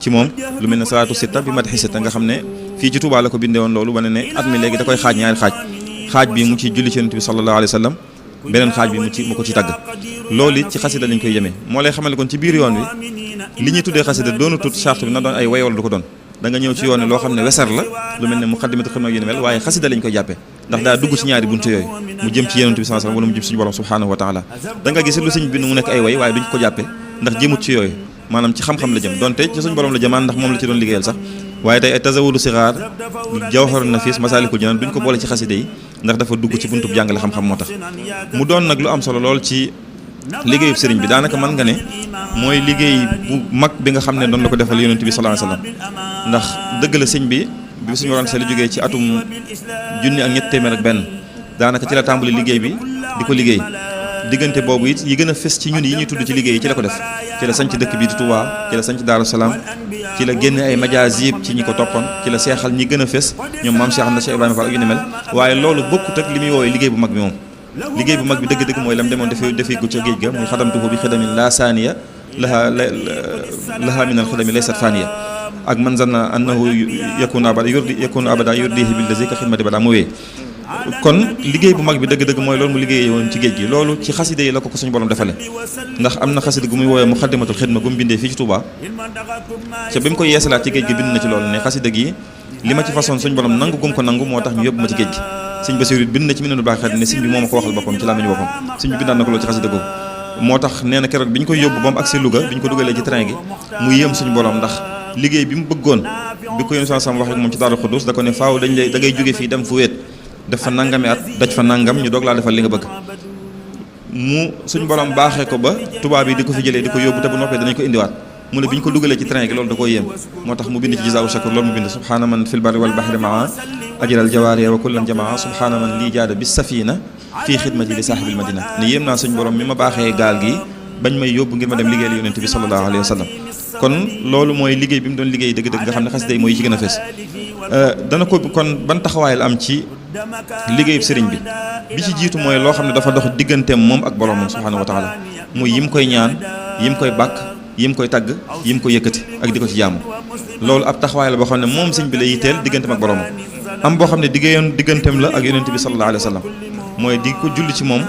ci moom lu mel ne salaatu sitta bi madhi sitta nga xam ne fii ci Touba la ko bindee woon loolu wane ne at mi léegi da koy xaaj ñaari xaaj bi mu ci julli ci Yonent bi sallallahu alayhi wa sallam beneen xaaj bi mu ko ci tagg loolu it ci xasida lañ koy yemee moo lay xamal kon ci biir yoon wi li ñuy tuddee xasida doonu tut charte bi na doon ay way wala du ko doon da nga ñëw ci yoon wi loo xam ne weser la lu mel ne muqaddimatul xidma yu ni mel waaye xasida lañ koy jàppee ndax daa dugg ci ñaari buntu yooyu mu jëm ci Yonent bi sallallahu alayhi wa sallam wala mu jëm suñu borom subhanahu wa taala da nga gis lu sëñ bi mu nekk ay way waaye duñ ko jàppee ndax jëmut ci yooyu maanaam ci xam-xam la jëm donte ci suñu borom la jëmaan ndax moom la ci doon liggéeyal sax waaye tey ay tazawudu sigaar jawharun nafis masalikul jinaan duñ ko boole ci xasida yi ndax dafa dugg ci buntub jàngale xam-xam moo tax mu doon nag lu am solo lool ci liggéeyub sëriñ bi daanaka mën nga ne mooy liggéey bu mag bi nga xam ne doon la ko defal Yonent bi sallallahu alayhi wasallam ndax dëgg la sëñ bi suñu waroon seeli jógee ci atum junni ak ñett téeméer ak benn daanaka ci la tàmbali liggéey bi di ko liggéey diggante boobu it yi gën a fës ci ñun yi ñuy tudd ci liggéey yi ci la ko def ci la sanc dëkk bi di Touba ci la sanc Daaru Salaam ci la génne ay majaazib ci ñi ko toppoon ci la seexal ñi gën a fës ñoom maam Cheikh Anta Cheikh Ibrahima Fall ak yu ni mel waaye loolu bokkut ak li muy woowee liggéey bu mag bi moom liggéey bu mag bi dëgg-dëgg mooy lam demoon dafay gu ca géej ga muy xadamtuhu bi xidamin la saaniya laha min al xidami laysat faaniya ak man zanna annahu yakunu abada yurdihi billazi ka xidmati bada mu wee kon liggéey bu mag bi dëgg-dëgg mooy loolu mu liggéey woon ci géej gi loolu ci xaside yi la ko suñu borom defale ndax am na xaside gu muy woowee muqaddimatul xidma gu mu bindee fii ci Touba ca bi mu ko yeesalaat ci géej gi bind na ci loolu ne xaside gi li ma ci façon suñu borom nangu gum ko nangu moo tax ñu yóbbu ma ci géej gi sëñ Basiru bind na ci Minanul Baaxil ne sëñ bi moo ma ko waxal boppam ci làmmiñu boppam sëñ bi bindaat na ko loolu ci xaside googu moo tax nee na keroog bi ñu koy yóbbu ba mu agsi Louga bi ñu ko dugalee ci train gi mu yéem suñu borom ndax liggéey bi mu bëggoon bi ko yéen sam wax ak moom ci Daaru Xuddus da ko ne faaw da ngay jóge fii dem fu wéet def fa nangami at daj fa nangam ñu doog laa defal li nga bëgg mu suñ borom baaxee ko ba tubaab yi di ko fi jëlee di ko yóbbu te bu noppee danañ ko indiwaat mu ne bi ñu ko dugalee ci train gi loolu da koo yéem moo tax mu bind ci jazaawu shakur loolu mu bind subhaana man fil barri wal bahri maa ajral jawaariya wa kullan jamaa subhaana man lii jaada bis safina fii xidmati li saahibil madina ne yéem naa suñ borom mi ma baaxee gaal gi bañ may yóbbu ngir ma dem liggéeyal Yonent bi sallallahu alayhi wa sallam kon loolu mooy liggéey bi mu doon liggéey dëgg-dëgg nga xam ne xasida yi mooy ci gën a fees dana ko kon ban taxawaay la am ci liggéeyub sëriñ bi bi ci jiitu mooy loo xam ne dafa dox digganteem moom ak boroomam subhaanahu wa taala muy yim koy ñaan yim koy bàkk yim koy tagg yim koy yëkkati ak di ko ci jaamu loolu ab taxawaay la boo xam ne moom sëñ bi la yitteel digganteem ak boroomam am boo xam ne digganteem la ak Yonent bi sallallahu alayhi wa sallam mooy di ko julli ci moom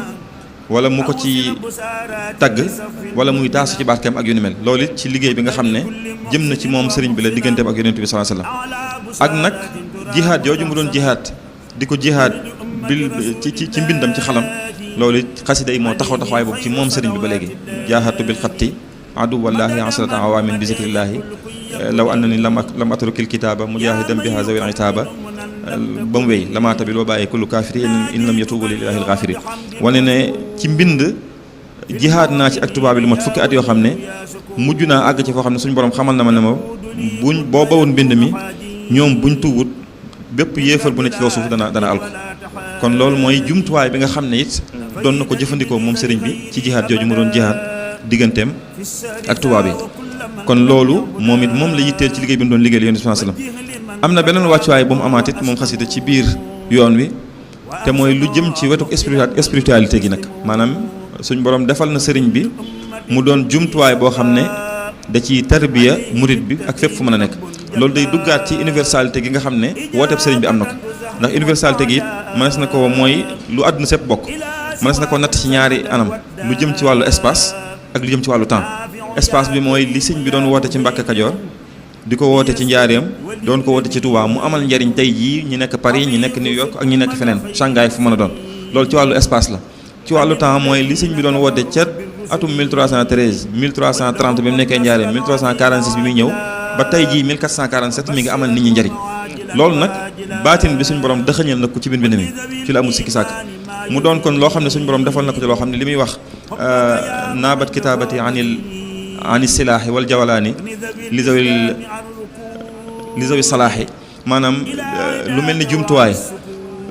wala mu ko ci tagg wala muy taasu ci barkeem ak yu ni mel loolu it ci liggéey bi nga xam ne jëm na ci moom sëriñ bi la digganteem ak Yonent bi sallallahu alayhi wa sallam ak nag jihaad jooju mu doon jihaad di ko jihaad ci mbindam ci xalam loolu it xasida yi moo taxawaay boobu ci moom sëriñ bi ba léegi jaahatu bil xatti adu wallahi asrata awamin bi zikrillahi law annani lam atrukil kitaaba mujahidan biha zawil itaaba ba mu wéy lamaata bi loo bàyyee kullu kaafiri in lam yatuubu lillahi alxaafiri wane ne ci mbind jihaad naa ci ak tubaab bi lu mat fukki at yoo xam ne mujj naa àgg ci foo xam ne suñu borom xamal na ma ne ma buñ boo bawoon mbind mi ñoom buñ tuubut bépp yéefar bu ne ci kaw suuf dana alko kon loolu mooy jumtuwaay bi nga xam ne it doon na ko jëfandikoo moom sëriñ bi ci jihaad jooju mu doon jihaad digganteem ak tubaab yi kon loolu moom it moom la yitteel ci liggéey bi mu doon liggéeyal Yonent bi sallallahu alayhi wasallam am na beneen wàccuwaay bu mu amaat it moom xasida ci biir yoon wi te mooy lu jëm ci wetu spiritualité gi nag maanaam suñ borom defal na sëriñ bi mu doon jumtuwaay boo xam ne da ci tarbiya murit bi ak fépp fu mën a nekk loolu day duggaat ci universalité gi nga xam ne wooteeb sëriñ bi am na ko ndax universalité gi it mënees na ko mooy lu àdduna sépp bokk mënees na ko natt ci ñaari anam lu jëm ci wàllu espace ak lu jëm ci wàllu temps espace bi mooy li sëñ bi doon woote ci Mbàkke Kajoor di ko woote ci Njaaréem doon ko woote ci Touba mu amal njariñ tey jii ñi nekk Paris ñi nekk New York ak ñi nekk feneen Shanghai fu mën a doon loolu ci wàllu espace la ci wàllu temps mooy li sëñ bi doon woote ca atum 1313 1330 bi mu nekkee Njaaréem 1346 bi muy ñëw ba tey jii 1447 mi ngi amal nit ñi njariñ loolu nag baatin bi suñ borom dëxëñal na ko ci bind mi ci la amul sikki sàkk mu doon kon loo xam ne suñ borom defal na ko ci loo xam ne li muy wax naabat kitaabati ani silaahi wal jawalaani li zawi salaahi maanaam lu mel ni jumtuwaay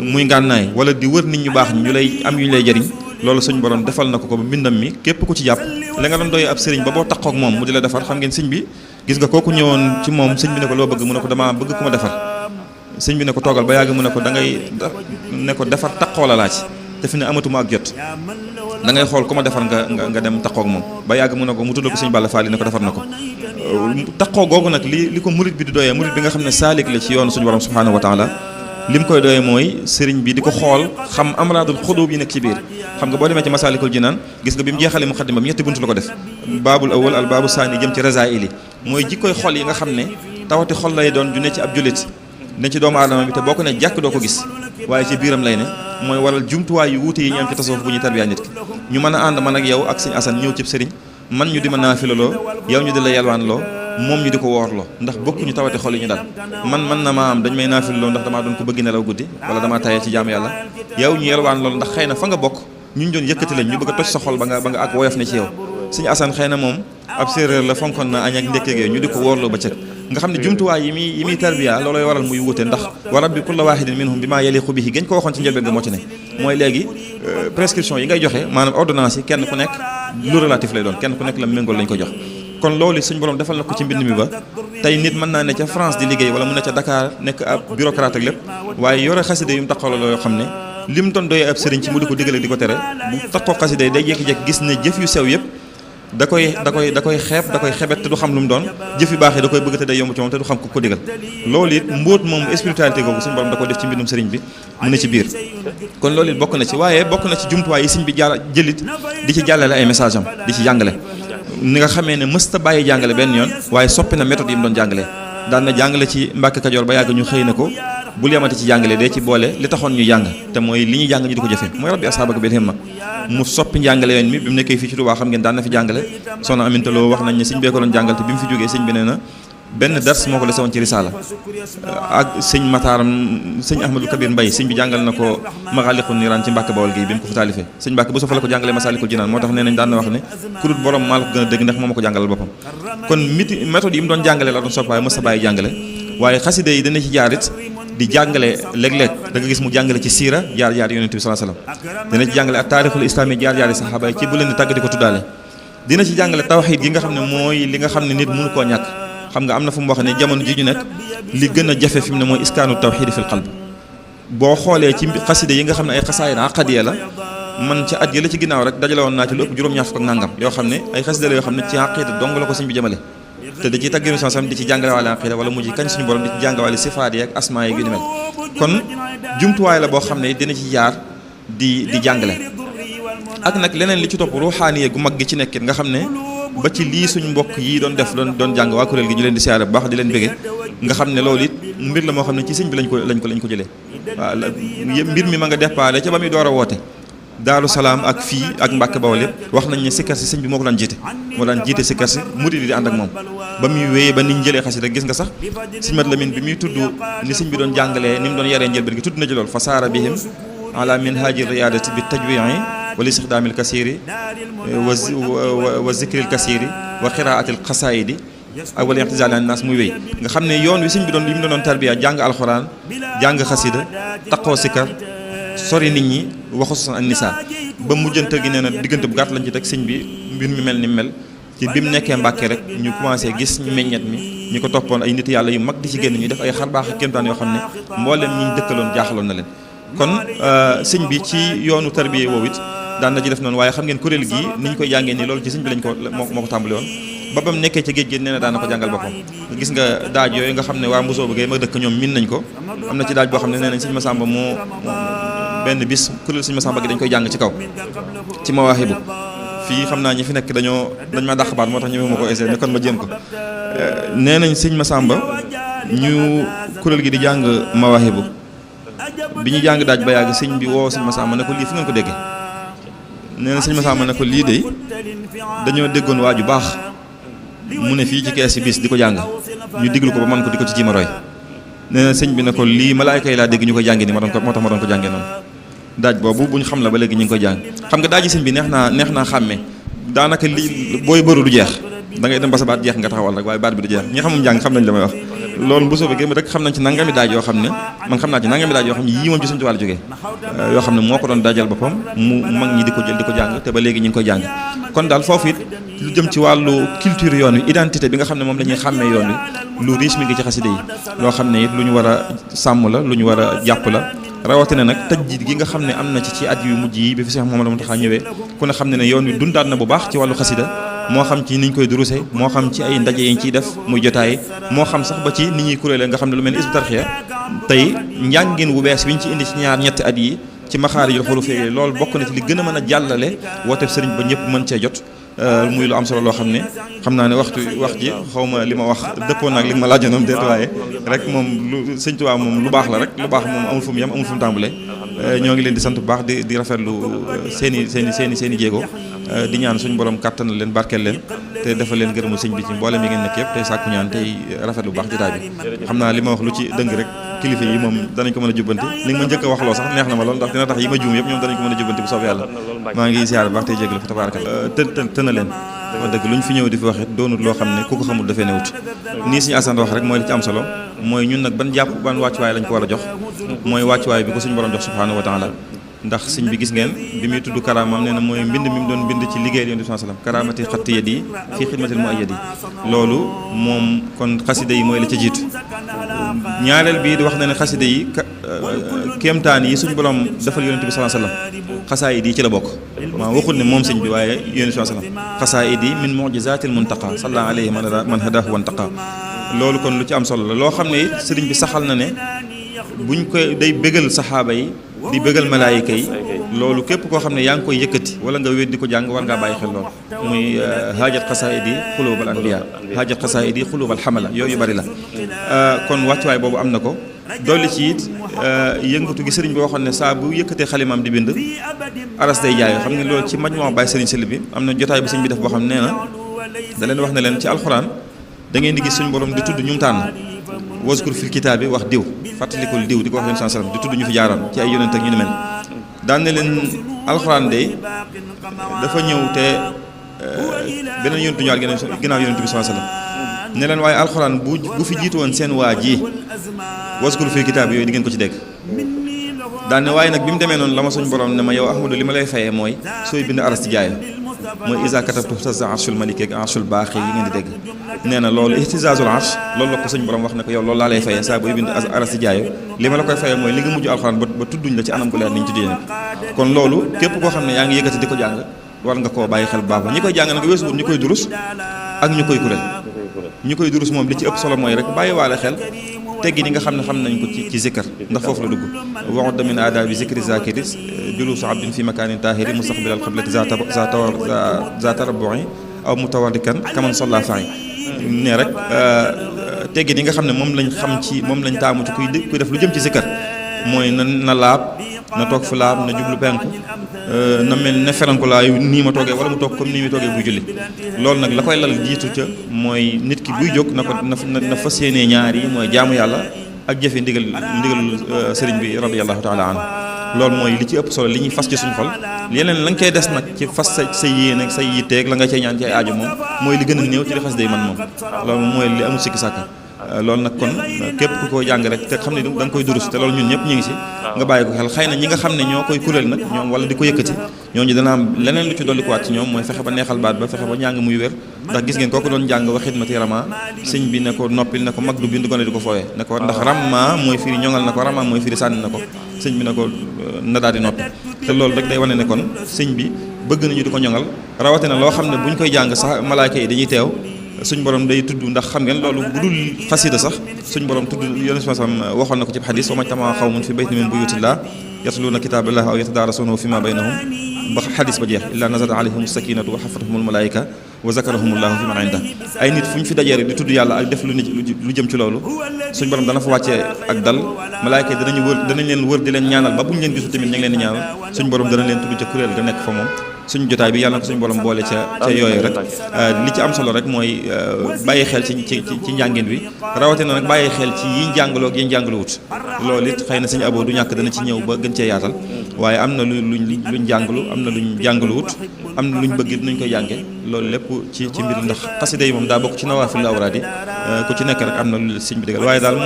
muy ngànnaay wala di wër nit ñu baax ñu lay am yu ñu lay jëriñ loolu suñ borom defal na ko ba mbindam mi képp ku ci jàpp la nga doon doy ab sëriñ ba boo taxaw ak moom mu di la defar xam ngeen sëñ bi gis nga kooku ñëwoon ci moom sëñ bi ne ko loo bëgg mu ne ko dama bëgg ku ma defar sëñ bi ne ko toogal ba yàgg mu ne ko da ngay ne ko defar taxaw la laaj te fi ne amatuma ak jot da ngay xool ku ma defar nga dem taxaw ak moom ba yàgg mu ne ko mu tudd ko sëñ Balla Fall ne ko defar na ko taqoo googu nag li ko murit bi di doyee murit bi nga xam ne saalik la ci yoonu suñu borom subhaanahu wa taala lim koy doyee mooy sëriñ bi di ko xool xam amraadul xudub yi nekk ci biir xam nga boo demee ci masaalikul jinaan gis nga bi mu jeexalee muqaddima bi ñetti buntu la ko def baabul awwal al baabu saani jëm ci rasaa'ili mooy jikkoy xol yi nga xam ne tawati xol lay doon ju ne ci ab jullit ne ci doomu aadama bi te boo ko ne jàkk doo ko gis waaye ci biiram lay ne mooy waral jumtuwaay yu wuute yi ñu am ci tasawuf bu ñuy tarbiyaa nit ki ñu mën a ànd man ak yow ak sëñ Asan ñëw ci sëriñ man ñu di ma naafilaloo yow ñu di la yalwaanloo moom ñu di ko woorloo ndax bokkuñu tawati xol yi ñu dal man na maa am dañ may naafilaloo ndax damaa doon ko bëgg nelaw guddi wala damaa tayee ci jaamu yàlla yow ñu yalwaan loolu ndax xëy na fa nga bokk ñu doon yëkkati lañ ñu bëgg a toj sa xol ba nga ak woyof ne ci yow sëñ Asan xëy na moom ab séeréer la fonkoon na añ ak ndékkeeg ñu di ko woorloo ba cëg nga xam ne jumtuwaay yi muy tarbiya loolooy waral muy wute ndax wa rabbi kulla waahidin minhum bi maa yaliqu bihi gën ko waxoon ci njëlbeen nga moo ci ne mooy léegi prescription yi ngay joxe maanaam ordonnance yi kenn ku nekk lu relatif lay doon kenn ku nekk la méngool lañ ko jox kon loolu suñu borom defal na ko ci mbind mi ba tey nit mën naa ne ca France di liggéey wala mu ne ca Dakar nekk ab bureaucrate ak lépp waaye yore xasida yu mu taxawal yoo xam ne li mu doon doyee ab sëriñ ci mu di ko digale di ko tere bu taxaw xasida yi day jékki-jékki gis ne jëf yu sew yëpp da koy xeeb da koy xebet te du xam lu mu doon jëf yu baax yi da koy bëgg te day yomb ci moom te du xam ku ko digal loolu it mbóot moom spiritualité googu suñu borom da ko def ci mbindum sëriñ bi mu ne ci biir kon loolu it bokk na ci waaye bokk na ci jumtuwaay yi sëriñ bi jëlit di ci jàllale ay message am di ci jàngale ni nga xamee ne mësta bàyyi jàngale benn yoon waaye soppi na méthode yi mu doon jàngale daan na jàngale ci Mbàkke Kajoor ba yàgg ñu xëy na ko bul yamati ci jàngale dee ci boole li taxoon ñu jàng te mooy li ñuy jàng ñu di ko jëfe mooy rabbi asaabaka bil himma mu soppi njàngale yoon mi bi mu nekkee fii ci Tuubaa xam ngeen daan na fi jàngale soxna Aminta Lo wax nañ ne sëñ bee ko doon jàngal te bi mu fi jógee sëñ bi nee na benn dars moo ko dese woon ci risaala ak sëñ Mataaram sëñ Ahmadou Kabir Mbay sëñ bi jàngal na ko Maxaaliqu Niiraan ci Mbàkke Bawol gi bi mu ko fi taalifee sëñ Mbàkke bu so fa la ko jàngalee Masaalikul Jinaan moo tax nee nañ daan na wax ne ku dul borom maa la ko gën a dégg ndax moo ma ko jàngalal boppam kon méthode yi mu doon jàngale la doon soppi waaye mës sa bàyyi jàngale waaye xasida yi dana ci jaarit di jàngale léeg-léeg da nga gis mu jàngale ci siira jaar-jaar yonent bi sallallahu alayhi wasallam dina ci jàngale ak taarixul islaami jaar-jaari saxaaba yi ci bu leen di tàgg di ko tuddaale dina ci jàngale tawxiid gi nga xam ne mooy li nga xam ne nit mënu koo ñàkk xam nga am na fu mu wax ne jamono ji ñu nekk li gën a jafe fi mu ne mooy iskaanu tawxiid fil qalb boo xoolee ci xasida yi nga xam ne ay xasaayid aqadiya la man ci at yi la ci ginnaaw rek dajale woon naa ci lu ëpp juróom-ñaar fukk ak nangam yoo xam ne ay xasida la yoo xam ne ci aqida dong la ko sëñ bi jëmale te da ciy tàgg sam di ci jàngale wàlle aqida wala mu ci kañ suñu borom di ci jàngale wàlle sifaat yi ak asmaa yi yu ni mel kon jumtuwaay la boo xam ne dina ci jaar di jàngale ak nag leneen li ci topp ruuxaaniye gu mag gi ci nekkit nga xam ne ba ci lii suñ mbokk yi doon def doon jàng waa kuréel gi ñu leen di siyaare bu baax di leen bëgge nga xam ne loolu it mbir la moo xam ne ci sëñ bi lañ ko jëlee waaw mbir mi ma nga déparé ca ba muy door a woote Daaru Salaam ak fii ak Mbàkke Bawol yëpp wax nañ ne sikkar si sëñ bi moo ko daan jiite sikkar si murid di ànd ak moom ba muy wéyee ba niñ jëlee xasida gis nga sax sëñ Mat Lamin bi muy tudd ni sëñ bi doon jàngalee ni mu doon yaree njëlbeen gi tudd na ci loolu fa saara bihim ala minhaji riyadati bi tajwi'i wal istixdaamil kasiri wa zikril kasiri wa qiraatil xasaayidi ak wala ixtisaali an naas muy wéy nga xam ne yoon wi sëñ bi doon li mu doon tarbiya jàng alxuraan jàng xasida taqoo sikkar sori nit ñi waxu sosan ak nisaa ba mujjante gi nee na diggante bu gàtt lañ ci teg sëñ bi mbir mi mel ni mel ci bi mu nekkee Mbàkke rek ñu commencé gis meññet mi ñu ko toppoon ay nit yàlla yu mag di ci génn ñu def ay xarbaax ak kéemtaan yoo xam ne mboolem ñi ñu dëkkaloon jaaxaloon na leen kon sëñ bi ci yoonu tarbiya woowu it daan na ci def noonu waaye xam ngeen kuréel gii ni ñu koy jàngee nii loolu ci sëñ bi lañ ko moo ko tàmbali woon ba bam nekkee ci géej gi nee na daan na ko jàngal boppam gis nga daaj yooyu nga xam ne waa Mbusoo bëggee ma dëkk ñoom min nañ ko am na ci daaj boo xam ne nee nañ sëñ Masamba moo benn bis kuréel sëñ Masamba gi dañ koy jàng ci kaw ci Mawaahibu fii xam naa ñi fi nekk dañ ma dàq baat moo tax ñu ma ko essayé ne kon ma jéem ko nee nañ sëñ Masamba ñu kuréel gi di jàng Mawaahibu bi ñu jàng daaj ba yàgg sëñ bi woo sëñ Masamba ne ko lii fi ngeen ko déggee nee na sëñ Masamba ne ko lii de dañoo déggoon waa ju baax mu ne fii ci kees si bis di ko jàng ñu diglu ko ba man ko di ko ci jiima roy nee na sëñ bi ne ko lii malaayka yi laa dégg ñu koy jàngi ni moo tax ma doon ko jàngee noonu daaj boobu bu ñu xam la ba léegi ñu ngi koy jàng xam nga daaji sëñ bi neex naa xàmmee daanaka li booy bëru du jeex da ngay dem ba sa baat jeex nga taxawal rek waaye baat bi du jeex ñi xamum jàng xam nañ la may wax loolu bu soobee rek xam nañ ci nangami daaj yoo xam ne man xam naa ci nangami daaj yoo xam ne yii moom ci suñu tubaab jógee yoo xam ne moo ko doon daajal boppam mu mag ñi di ko jël di ko jàng te ba léegi ñu ngi koy jàng kon daal foofu it lu jëm ci wàllu culture yoon wi identité bi nga xam ne moom la ñuy xàmmee yoon wi lu riche mi ngi ci xasida yi loo xam ne it lu ñu war a sàmm la lu ñu war a jàpp la rawatina nag tajdiid gi nga xam ne am na ci at yu mujj yi bi fi Seex Muhammadu Muntaxaa ñëwee ku ne xam ne yoon wi dundaat na bu baax ci wàllu xasida moo xam ci niñ koy duruse moo xam ci ay ndaje yi ñu ciy def muy jotaay moo xam sax ba ci ni ñuy kuréele nga xam ne lu mel ni Hizbut Tarqiyyah tey njàngin wu bees wi ñu ci indi ci ñetti at yi ci maxaarijul xuruuf yooyu loolu bokk na ci li gën a mën a jàllale wooteeb sëriñ ba ñëpp mën cee jot muy lu am solo loo xam ne xam naa ne wax ji xaw ma li ma wax dëppoo naag li ma laajoon déet waaye rek moom lu Sëñ Tuubaa moom lu baax la rek lu baax moom amul fu mu yem amul fu mu tàmbalee ñoo ngi leen di sant bu baax di rafetlu seen i jéego di ñaan suñu borom kàttanal leen barkeel leen te defal leen gërëmul sëñ bi ci mboolem yi ngeen nekk yëpp tey sàkku ñaan tey rafetlu bu baax jotaay bi xam naa li ma wax lu ci dëng rek kilifa yi moom danañ ko mën a jubbanti li nga ma njëkk a wax loo sax neex na ma lool ndax dina tax yi ma juum yëpp ñoom danañ ko mën a jubbanti bu soob yàlla maa ngi siyaar bu baax tey jégalu fa tabaarakalla të na leen wax dëgg lu ñu fi ñëw di fi waxit doonut loo xam ne ku ko xamul dafee newut nii suñu Assane wax rek mooy li ci am solo mooy ñun nag ban jàpp ban wàccuwaay lañ ko war a jox mooy wàccuwaay bi ko suñu borom jox subhaanahu wa taala ndax sëñ bi gis ngeen bi muy tudd karaamam nee na mooy mbind mi mu doon bind ci liggéeyal Yonent bi sallallahu alayhi wasallam karaamati xatti yadi fii xidmatil muayyadi loolu moom kon xasida yi mooy la ca jiitu ñaareel bii di wax na ne xasida yi kéemtaan yi suñu borom defal Yonent bi sallallahu alayhi wasallam xasaayid yi ci la bokk maa waxul ne moom sëñ bi waaye Yonent bi sallallahu alayhi wasallam xasaayid yi min mu'jizatil muntaqa salla alayhi man hadahu wantaqa loolu kon lu ci am solo la loo xam ne it sëriñ bi saxal na ne buñ koy day bégal saxaaba yi di bégal malaayika yi loolu képp koo xam ne yaa ngi koy yëkkati wala nga wéet di ko jàng war ngaa bàyyi xel loolu muy haajat xasaayidi xuluubal anbiya haajat xasaayidi xuluubal xamala yooyu bari la kon wàccuwaay boobu am na ko dolli ci it yëngatu gi sëriñ bi waxoon ne saa bu yëkkatee xalimaam di bind aras day jaayoo xam ne loolu ci majmuwa Baay Sëriñ Sëli bi am na jotaay bi sëriñ bi def boo xam nee na da leen wax ne leen ci alxuraan da ngeen di gis suñu borom di tudd ñu mu tànn waskur fil kitaabi wax diw fàttalikul diw di ko wax leen sallallahu alayhi wasallam di tudd ñu fi jaaroon ci ay yonent ak ñu ni mel daan ne leen alxuraan de dafa ñëw te beneen yonentu ñëwaat ginnaaw yonent bi sallallahu alayhi wasallam ne leen waaye alxuraan bu fi jiitu woon seen waa ji waskur fil kitaabi yooyu di ngeen ko ci dégg daan ne waaye nag bi mu demee noonu la ma suñu borom ne ma yow Ahmadu li ma lay fayee mooy sooy bind aras ci jaay mooy isa katabtu tasa arshul maliki ak arshul baaxi yi ngeen di dégg nee na loolu ihtizazul arsh loolu la ko suñ borom wax ne ko yow loolu laa lay fayee saa booy bind aras ci jaayo li ma la koy fayee mooy li nga mujj alxuraan ba tudduñ la ci anam gu leer ni ñu tuddee nag kon loolu képp koo xam ne yaa ngi yëkkati di ko jàng war nga koo bàyyi xel bu baax ñi koy jàng nag weesuwul ñu koy durus ak ñu koy kuréel ñu koy durus moom li ci ëpp solo mooy rek bàyyi waale xel teggi ni nga xam ne xam nañ ko ci zikkar ndax foofu la dugg waxut min aadaabi zikri zakiri julusu abdin fi makaanin taahiri mustaqbil al qiblati za tarabbu'i aw mutawarrikan kaman salla fa'i ne rek teggi ni nga xam ne moom lañ xam ci moom lañ taamu ci kuy def lu jëm ci zikkar mooy na laab na toog fu laab na jublu penku na mel ne ferankulaayu nii ma toogee wala mu toog comme nii mu toogee buy julli loolu nag la koy lal jiitu ca mooy nit ki buy jóg na fas yéenee ñaar yi mooy jaamu yàlla ak jëfe ndigalul sëriñ bi radiyallahu taala anhu loolu mooy li ci ëpp solo li ñuy fas ci suñu xol yeneen la nga koy des nag ci fas sa yéene ak say yitteeg la nga cay ñaan ci ay aajo moom mooy li gën a néew ci li xas day man moom loolu mooy li amul sikki sàkka loolu nag kon képp ku ko jàng rek te xam ne da nga koy durus te loolu ñun ñëpp ñu ngi si nga bàyyi ko xel xëy na ñi nga xam ne ñoo koy kuréel nag ñoom wala di ko yëkkati ñooñu dana am leneen lu ci dolli ko waat ci ñoom mooy fexe ba neexal baat ba fexe ba njàng muy wér ndax gis ngeen kooku doon jàng wa xidmati rama sëñ bi ne ko noppil ne ko mag du bind gone di ko fooyee ne ko ndax ramma mooy firi ñoŋal na ko rama mooy firi sànni na ko sëñ bi ne ko na daal di noppi te loolu rek day wane ne kon sëñ bi bëgg nañu di ko ñoŋal rawatina loo xam ne buñ koy jàng sax malaayka yi dañuy teew suñ borom day tudd ndax xam ngeen loolu bu dul xasida sax suñ borom tudd yonent bi sallam waxoon na ko ci xadis wa majtama qawmun fi baytin min buyutillah yatluuna kitaaballah aw yatadaarasuunahu fi ma baynahum ba xadis ba jeex illa nazala alayhim sakinatu wa xafathumul malaayika wa zakarahumullahu fi man inda ay nit fu ñu fi dajee di tudd yàlla ak def lu jëm ci loolu suñ borom dana fa wàccee ak dal malaayika yi danañ leen wër di leen ñaanal ba bu ñu leen gisul tamit ñu ngi leen di ñaanal suñ borom dana leen tudd ca kuréel ga nekk fa moom suñu jotaay bi yàlla na ko suñu borom boole ca yooyu rek li ci am solo rek mooy bàyyi xel ci njàngin bi rawatina nag bàyyi xel ci yi njàngaloo ak yi njàngaluwut loolu it xëy na suñu aboo du ñàkk dana ci ñëw ba gën cee yaatal waaye am na luñ jàngalu am na luñ jàngaluwut am na luñ bëgg nuñ koy jànge loolu lépp ci mbir ndax xasida yi moom daa bokk ci nawaafil awraad yi ku ci nekk rek am na lu sëñ bi digal waaye daal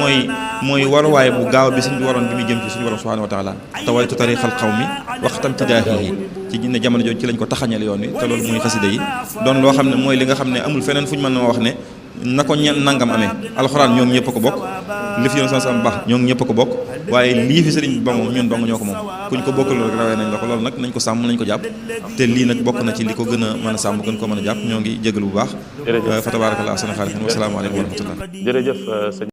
mooy waruwaay bu gaaw bi sëñ bi waroon bi muy jëm ci suñu borom subhanahu wa taala tawaytu tariqal qawmi waxtam tidaahihi ci ne jamono jooju ci lañ ko taxañal yoon wi te loolu muy xasida yi doon loo xam ne mooy li nga xam ne amul feneen fu ñu mën a wax ne na ko nangam amee alxuraan ñoom ñëpp a ko bokk li fi yoon sama baax ñoom ñëpp a ko bokk waaye lii fi sëriñ bi ba moom ñun dong ñoo ko moom kuñ ko bokkal rek rawee nañ la ko loolu nag nañ ko sàmm nañ ko jàpp te lii nag bokk na ci li ko gën a mën a sàmm gën ko mën a jàpp ñoo ngi jégalu bu baax fa tabarakallah ahsanul xaaliqiin wa salaamu aleykum wa rahmatullah jërëjëf